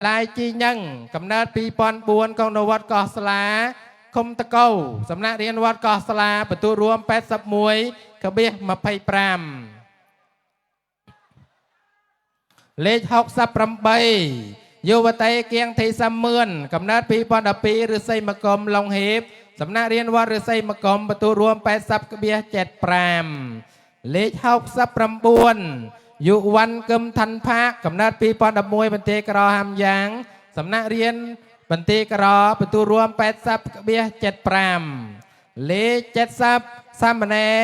ឡាយជីញឹងកំណើត2004កងនវត្តកោះស្លាឃុំតកោសំណាក់រៀនវត្តកោះស្លាបន្ទូរួម81.25លេខ68យុវតីគៀងធីសាមឿនកំណើត2012ឫស្សីមកុំឡុងហេបសំណាក់រៀនវត្តឫស្សីមកុំបន្ទូរួម80.75លេខ69យុវ័នកឹមឋានផាកកំណើត2011បន្ទាយក្រហាំយ៉ាងសំណាក់រៀនបន្ទាយក្របន្ទូរួម80.75លេខ70សាមណេរ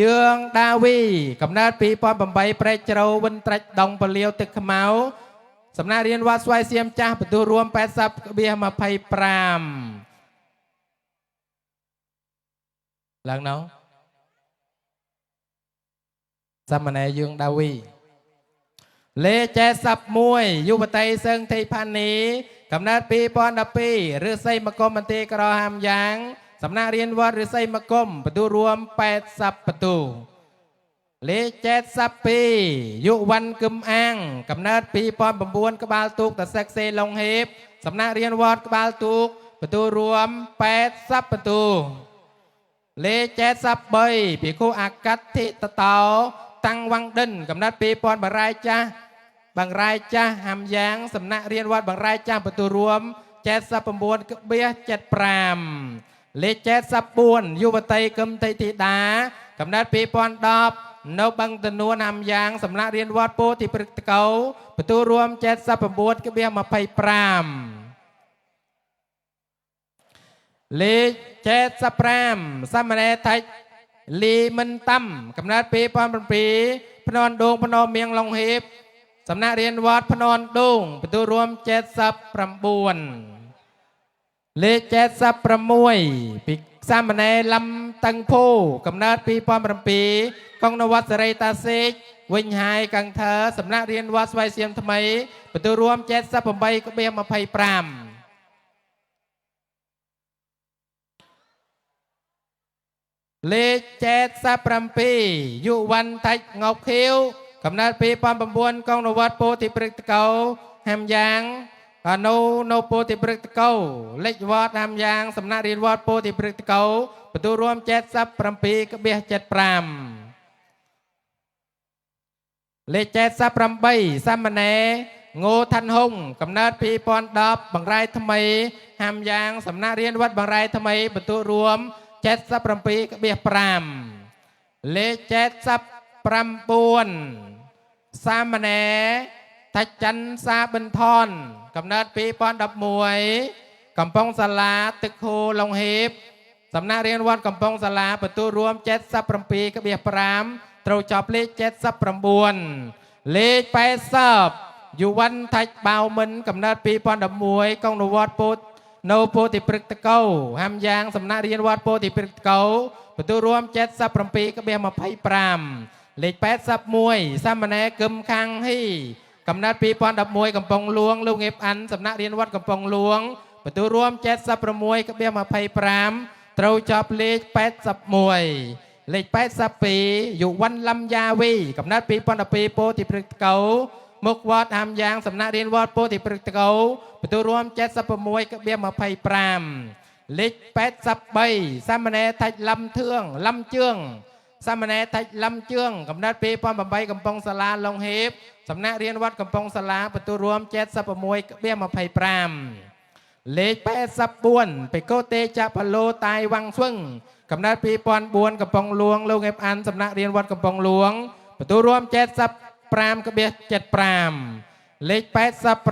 យើងដាវីកំណើត2008ព្រែកជ្រៅវិនត្រាច់ដងពលាវទឹកខ្មៅសំណាក់រៀនវត្តស្វាយសៀមចាស់បន្ទូរួម80.25ឡើងណៅសាមណេរយើងដាវីលេខ71យុវតីសឹងធីផានីកំណើត2012ឫស្សីមកុំបន្ទាយក្រហាំយ៉ាងសំណាក់រៀនវត្តឫស្សីមកុំបន្ទូរួម80បន្ទូលេខ72យុវ័នកឹមអាងកំណើត2009ក្បាលទូកតសឹកសេឡុងហេបសំណាក់រៀនវត្តក្បាលទូកបន្ទូរួម80បន្ទូលេខ73ភិក្ខុអកដ្ឋិតតោតាំងវ៉ាងដិនកំណត់2000បរាយចាស់បង្រាយចាស់ហាំយ៉ាងសំណាក់រៀនវត្តបង្រាយចាស់បន្ទូរួម79.75លេខ74យុវតីកឹមតិធីតាកំណត់2010នៅបឹងទនួនហាំយ៉ាងសំណាក់រៀនវត្តពោធិព្រឹកតកោបន្ទូរួម79.25លេខ75សាមណេរថៃលីមិនតាំកំណត់2007ភ្ននដូងភ្នំមៀងឡុងហេបសំណាក់រៀនវត្តភ្ននដូងបន្ទូរួម79លេខ76ពីសាមណេរលំតឹងភូកំណើត2007កងនវត្តសេរីតាសេកវិញហាយកាំងធើសំណាក់រៀនវត្តស្វាយសៀមថ្មីបន្ទូរួម78.25លេខ77យុវ័នថាច់ងោកខៀវកំណើត2009កងនវត្តពោធិព្រឹកតកោហាំយ៉ាងនៅពោធិព្រឹកតកោលេខវត្តហាំយ៉ាងសំណាក់រៀនវត្តពោធិព្រឹកតកោបន្ទូរួម77.75លេខ78សាមណេរងោឋានហុងកំណើត2010បង្រាយថ្មីហាំយ៉ាងសំណាក់រៀនវត្តបង្រាយថ្មីបន្ទូរួម77.5លេខ79សាមណេរថាច់ច័ន្ទសាបិនថនកំណើត2011កំពង់សាលាទឹកហូឡុងហេបសំណាក់រៀនវត្តកំពង់សាលាបន្ទូរួម77.5ត្រូវចប់លេខ79លេខ80យុវ័នថាច់បាវមិនកំណើត2011កងនវត្តពោធិនៅពោធិព្រឹកតកោហាំយ៉ាងសំណាក់រៀនវត្តពោធិព្រឹកតកោបន្ទូរួម77.25លេខ81សាមណេរគឹមខាងហ៊ីកំណើត2011កំពង់លួងលោកងៀបអាន់សំណាក់រៀនវត្តកំពង់លួងបន្ទូរួម76.25ត្រូវចប់លេខ81លេខ82យុវ័នលំយ៉ាវីកំណើត2012ពោធិព្រឹកតកោមុខវត្តហាំយ៉ាងសំណាក់រៀនវត្តពោធិព្រឹកតកោបន្ទូរួម76.25លេខ83សាមណេរថាច់លំធឿងលំជឿងសាមណេរថាច់លំជឿងកំណើត2008កំពង់សាលាឡុងហេបសំណាក់រៀនវត្តកំពង់សាលាបន្ទូរួម76.25លេខ84បេកូទេចបឡូតាយវ៉ាងស្វឹងកំណើត2004កំពង់លួងលោកងេបអានសំណាក់រៀនវត្តកំពង់លួងបន្ទូរួម75.75លេខ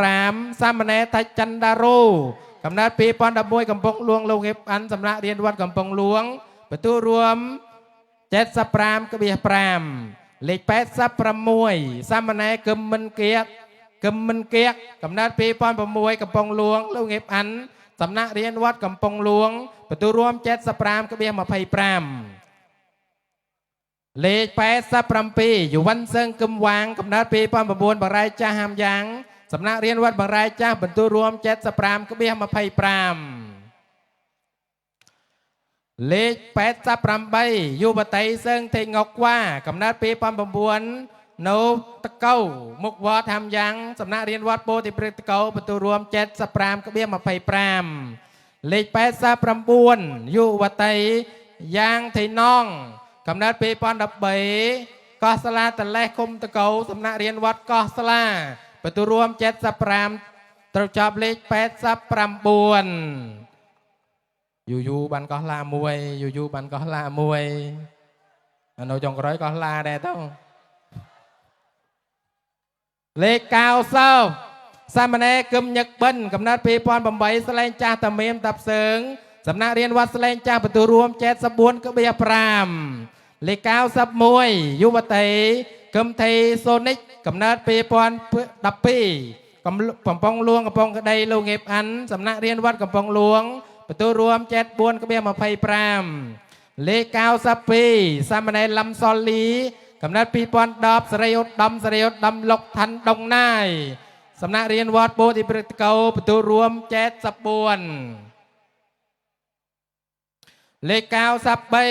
85សាមណេរថាច់ចន្ទដារ៉ូកំណើត2011កំពង់លួងលោកងេបអានសំណាក់រៀនវត្តកំពង់លួងបន្ទូរួម75.5លេខ86សាមណេរគឹមមិនគៀកគឹមមិនគៀកកំណើត2006កំពង់លួងលោកងេបអានសំណាក់រៀនវត្តកំពង់លួងបន្ទូរួម75.25លេខ87យុវ័នសឹងគឹមវាងកំណើត2009បរិយចាស់ហាំយ៉ាងសំណាក់រៀនវត្តបរិយចាស់បន្ទូរួម75.25លេខ88យុវតីសឹងទេងកវ៉ាកំណើត2009 នៅតកៅមុខវត្តហាំយ៉ាងសំណាក់រៀនវត្តពោធិព្រឹក្សតកៅបន្ទូរួម75.25លេខ89យុវតីយ៉ាងថៃណងកំណត់2013កោះសាលាតលេះឃុំតកៅសំណាក់រៀនវត្តកោះសាលាបន្ទូរួម75ត្រូវចប់លេខ89យូរយូរបានកោះឡាមួយយូរយូរបានកោះឡាមួយអានៅចុងក្រោយកោះឡាដែរទៅលេខ90សាមណេរគឹមញឹកបិនកំណត់2008ស្លែងចាស់តាមៀមតាប់សើងសំណាក់រៀនវត្តស្លែងចាស់បន្ទូរួម74.5លេខ91យុវតីគឹមថេសូនិកកំណត់2012កំពង់លួងកំពង់ក្តីលោកងេបអាន់សំណាក់រៀនវត្តកំពង់លួងបន្ទូរួម74.25លេខ92សាមណេរលំសលីកំណត់2010សេរីឧត្តមសេរីឧត្តមលុកឋានដងណាយសំណាក់រៀនវត្តពោធិព្រឹក្សកោបន្ទូរួម74លេខ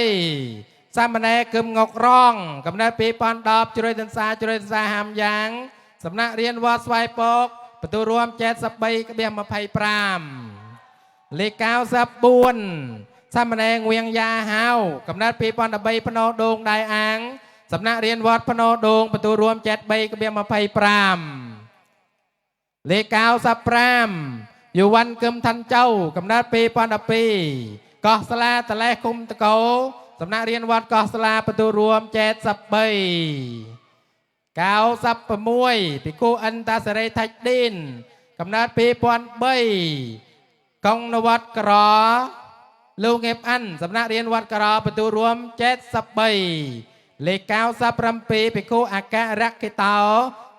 93សាមណេរគឹមងករងកំណត់2010ជ្រុយទន្សាជ្រុយទន្សាហាមយ៉ាងសំណាក់រៀនវត្តស្វាយពកបន្ទូរួម73.25លេខ94សាមណេរងវៀងយ៉ាហៅកំណត់2013ភ្នោដូងដៃអាងសំណាក់រៀនវត្តភ្នោដូងបន្ទូរួម73.25លេខ95យុវ័នគឹមឋានចៅកំណត់2012កោះសាលាតលេះគុំតកោសំណាក់រៀនវត្តកោះសាលាបន្ទូរួម73 96ភិក្ខុអន្តសេរីថាច់ឌីនកំណត់2003កងនវត្តក្រលោកងេបអាន់សំណាក់រៀនវត្តក្របន្ទូរួម73លេខ97ភិក្ខុអករកិតោ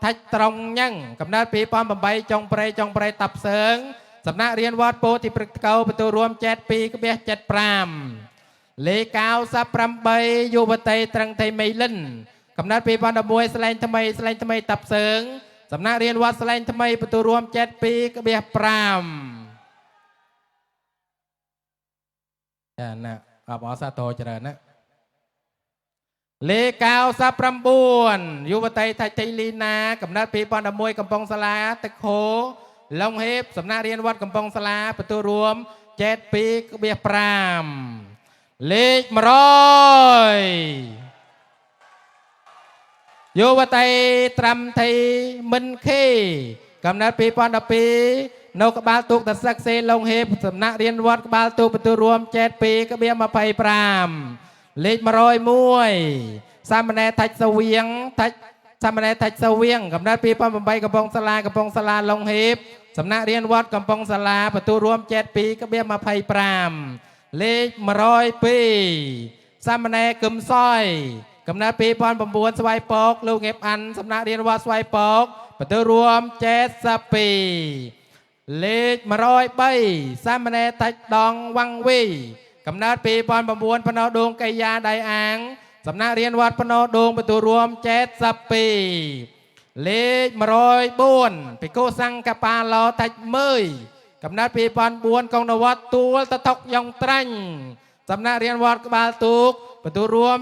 ថាច់ត្រង់ញ៉ាំងកំណត់2008ចុងព្រៃចុងព្រៃតាប់សើងសំណាក់រៀនវត្តពោធិព្រឹក្សកោបន្ទូរួម72.75លេខ98យុវតីត្រឹងថៃមីលិនកំណត់2011ស្លែងថ្មីស្លែងថ្មីតាប់សើងសំណាក់រៀនវត្តស្លែងថ្មីបន្ទូរួម72.5ចាណាអបអរសាទរច្រើនណាលេខ99យុវតីថៃថៃលីណាកំណត់2011កំពង់សាលាទឹកខោឡុងហេបសំណាក់រៀនវត្តកំពង់សាលាបន្ទូរួម72.5លេខ100យុវតីត្រាំថៃមិនខេកំណត់2012នៅក្បាលទូកតសឹកសេឡុងហេបសំណាក់រៀនវត្តក្បាលទូកបន្ទូរួម72.25លេខ101សាមណេរថាច់សវៀងថាច់សាមណេរថាច់សវៀងកំណត់2008កំពង់សាលាកំពង់សាលាឡុងហេបសំណាក់រៀនវត្តកំពង់សាលាបន្ទូរួម72.25លេខ102សាមណេរគឹមសយកំណត់2009ស្វាយពកលោកងេបអាន់សំណាក់រៀនវត្តស្វាយពកបន្ទូរួម72លេខ103សាមណេរតាច់ដងវ៉ាំងវីកំណត់2009ភ្នោដូងកៃយ៉ាដៃអាងសំណាក់រៀនវត្តភ្នោដូងបន្ទូរួម72លេខ104ភិក្ខុសង្កបាឡោតាច់មើយកំណត់2004កងនវត្តទួលតតុកយ៉ងត្រាញ់សំណាក់រៀនវត្តក្បាលទូកបន្ទូរួម72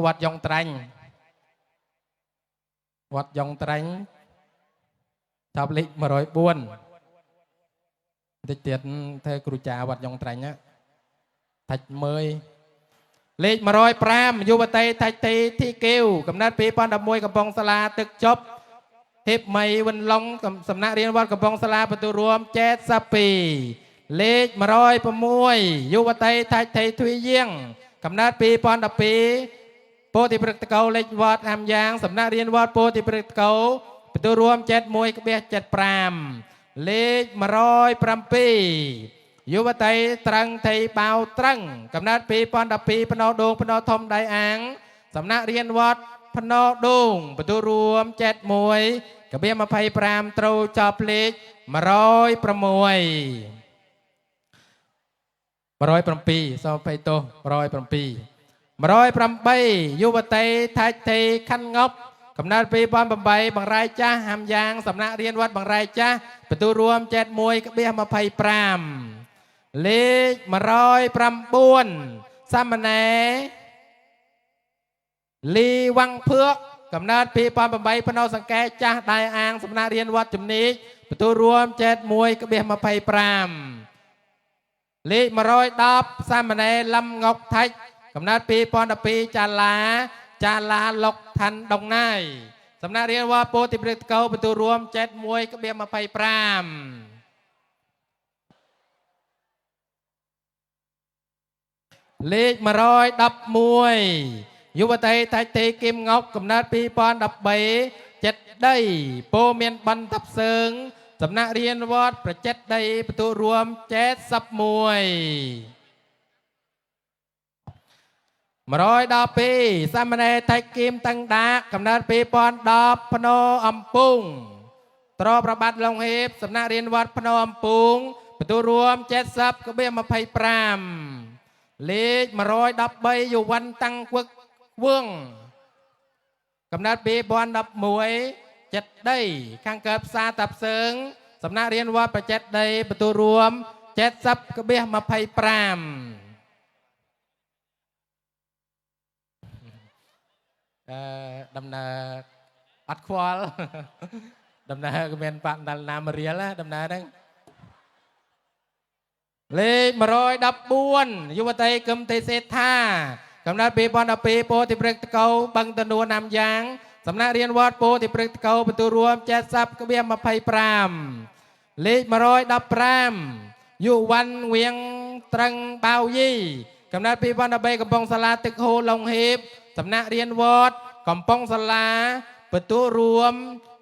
វត្តយ៉ងត្រាញ់វត្តយ៉ងត្រាញ់ចាប់លេខ104បន្តិចទៀតធ្វើគ្រូចាវត្តយ៉ងត្រាញ់ណាថាច់មើយលេខ105យុវតីថាច់ទីធីកេវកំណត់2011កំពង់សាលាទឹកចប់ទេពមីវិនឡុងសំណាក់រៀនវត្តកំពង់សាលាបន្ទូរួម72លេខ106យុវតីថាច់ថៃទ្វីយាងកំណត់2012ពោធិព្រឹក្សតកោលេខវត្តអាំយ៉ាងសំណាក់រៀនវត្តពោធិព្រឹក្សតកោបន្ទូរួម71.75លេខ107យុវតីត្រឹងថៃបាវត្រឹងកំណត់2012ភ្នោដូងភ្នោធំដៃអាងសំណាក់រៀនវត្តភ្នោដូងបន្ទូរួម71.25ត្រូវចប់លេខ106 107សូមអភ័យទោស107 108យុវតីថាច់ថេខណ្ឌងប់កំណត់2008បង្រាយចាស់ហាំយ៉ាងសំណាក់រៀនវត្តបង្រាយចាស់បន្ទូរួម71.25លេខ109សាមណេរ លីវ៉ាំងភឿកកំណើត2008ភ្នោសង្កែចាស់ដៃអាងសំណាក់រៀនវត្តជំនីកបន្ទូរួម71.25លេខ110សាមណេរលឹមងុកថាច់កំណើត2012ចាឡាចាឡាលុកឋានដងណៃសំណាក់រៀនវត្តពោធិព្រឹកតកោបន្ទូរួម71.25លេខ111យុវតីថៃទេគឹមងុកកំណើត2013ចិត្តដីពោមានបន្តាប់សើងសំណាក់រៀនវត្តប្រចិត្តដីបន្ទូរួម71 112សាមណេរថៃគឹមតឹងដាកកំណើត2010ភ្នោអំពូងត្រប្របាត់ឡុងហេបសំណាក់រៀនវត្តភ្នោអំពូងបន្ទូរួម70.25លេខ113យុវ័នតាំងវឹកវងកំណើត2011ចិត្តដីខាងកើតផ្សារតាប់សើងសំណាក់រៀនវត្តប្រចិត្តដីបន្ទូរួម70.25អឺដំណើរអត់ខ្វល់ ដំណើរក៏មានបាក់ដល់ណាមរៀលណាដំណើរហ្នឹងលេខ114យុវតីគឹមទេសេដ្ឋាកំណត់2012ពោធិព្រឹកតកោបឹងតនួនណាំយ៉ាងសំណាក់រៀនវត្តពោធិព្រឹកតកោបន្ទូរួម70.25លេខ115យុវ័នវៀងត្រឹងបាវយីកំណត់2013កំពង់សាលាទឹកហូឡុងហេបសំណាក់រៀនវត្តកំពង់សាលាបន្ទូរួម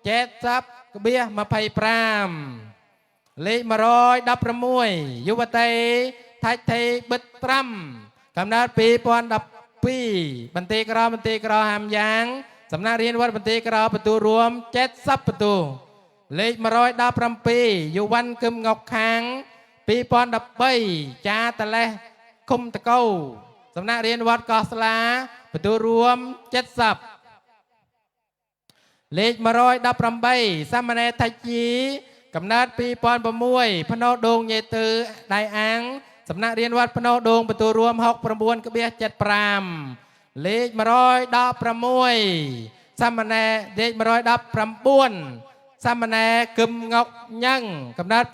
70.25លេខ116យុវតីថៃថេបិតត្រាំកំណើត2012បន្ទាយក្របន្ទាយក្រហាមយ៉ាងសំណាក់រៀនវត្តបន្ទាយក្របន្ទូរួម70បន្ទូលេខ117យុវ័នគឹមងុកខាង2013ចាតលេះឃុំតកោសំណាក់រៀនវត្តកោះស្លាបន្ទូរួម70លេខ118សាមណេរថៃជីកំណើត2006ភ្នោដូងញេទឺដៃអាងសំណាក់រៀនវត្តភ្នោដូងបន្ទូរួម69.75លេខ116សាមណេរលេខ119សាមណេរគឹមងុកញ៉ាំងកំណើត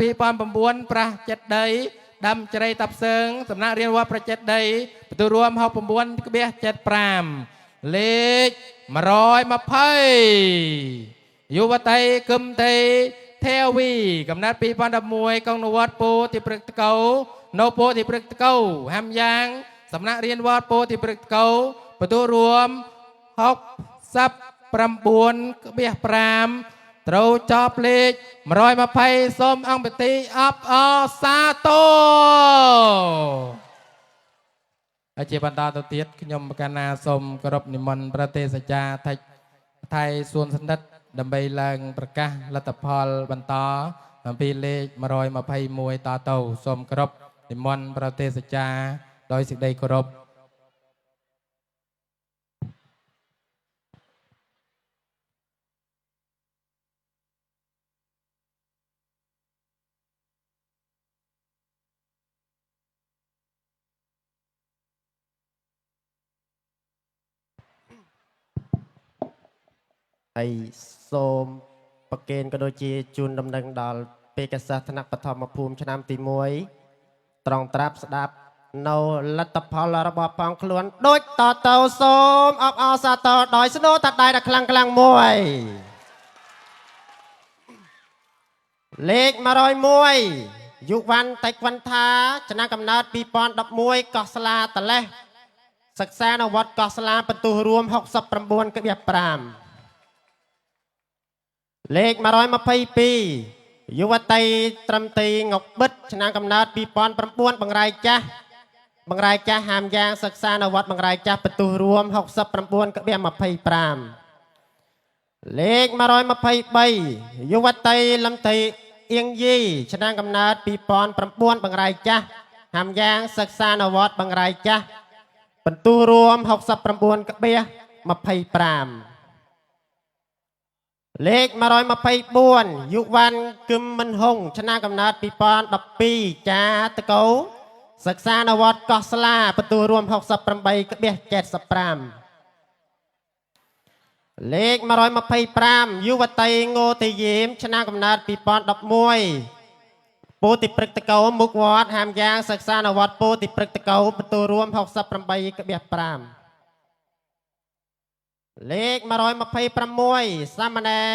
2009ប្រាស់ចិត្តដីដាំជ្រៃតាប់សើងសំណាក់រៀនវត្តប្រចិត្តដីបន្ទូរួម69.75លេខ120យុវតីគឹមទេធាវីកំណត់2011កងនវត្តពោធិព្រឹកតកោនៅពោធិព្រឹកតកោហាំយ៉ាងសំណាក់រៀនវត្តពោធិព្រឹកតកោបន្ទូរួម69.5ត្រូវចប់លេខ120សូមអង្គពិធីអបអរសាទរហើយជាបន្តទៅទៀតខ្ញុំកណ្ណាសូមគោរពនិមន្តប្រទេសចារថៃថៃសួនសណ្ឌិតដើម្បីឡើងប្រកាសលទ្ធផលបន្តអំពីលេខ121តទៅសូមគោរពនិមន្តប្រទេសចារដោយសេចក្តីគោរព ហើយសូមប្រគេនក៏ដូចជាជូនដំណឹងដល់ពេកសិស្សថ្នាក់បឋមភូមិឆ្នាំទី1ត្រង់ត្រាប់ស្ដាប់នៅលទ្ធផលរបស់ផងខ្លួនដូចតទៅសូមអបអរសាទរដោយស្នូរតដៃដ៏ខ្លាំងខ្លាំងមួយលេខ101យុវ័នតៃក្វិនថាឆ្នាំកំណើត2011កោះស្លាតលេះសិក្សានៅវត្តកោះស្លាបន្ទុះរួម69.5លេខ122យុវតីត្រឹមទីងុកបិតឆ្នាំកំណើត2009បង្រៃចាស់បង្រៃចាស់ហាមយ៉ាងសិក្សានៅវត្តបង្រៃចាស់បន្ទុះរួម69.25លេខ123យុវតីលំទីអៀងយីឆ្នាំកំណើត2009បង្រៃចាស់ហាមយ៉ាងសិក្សានៅវត្តបង្រៃចាស់បន្ទុះរួម69.25លេខ124យុវ័នគឹមមិនហុងឆ្នាំកំណើត2012ចាតកោសិក្សានៅវត្តកោះស្លាបន្ទូរួម68.75 លេខ125យុវតីងោទេយេមឆ្នាំកំណើត2011ពោធិព្រឹកតកោមុខវត្តហាមយ៉ាងសិក្សានៅវត្តពោធិព្រឹកតកោបន្ទូរួម68.5លេខ126សាមណេរ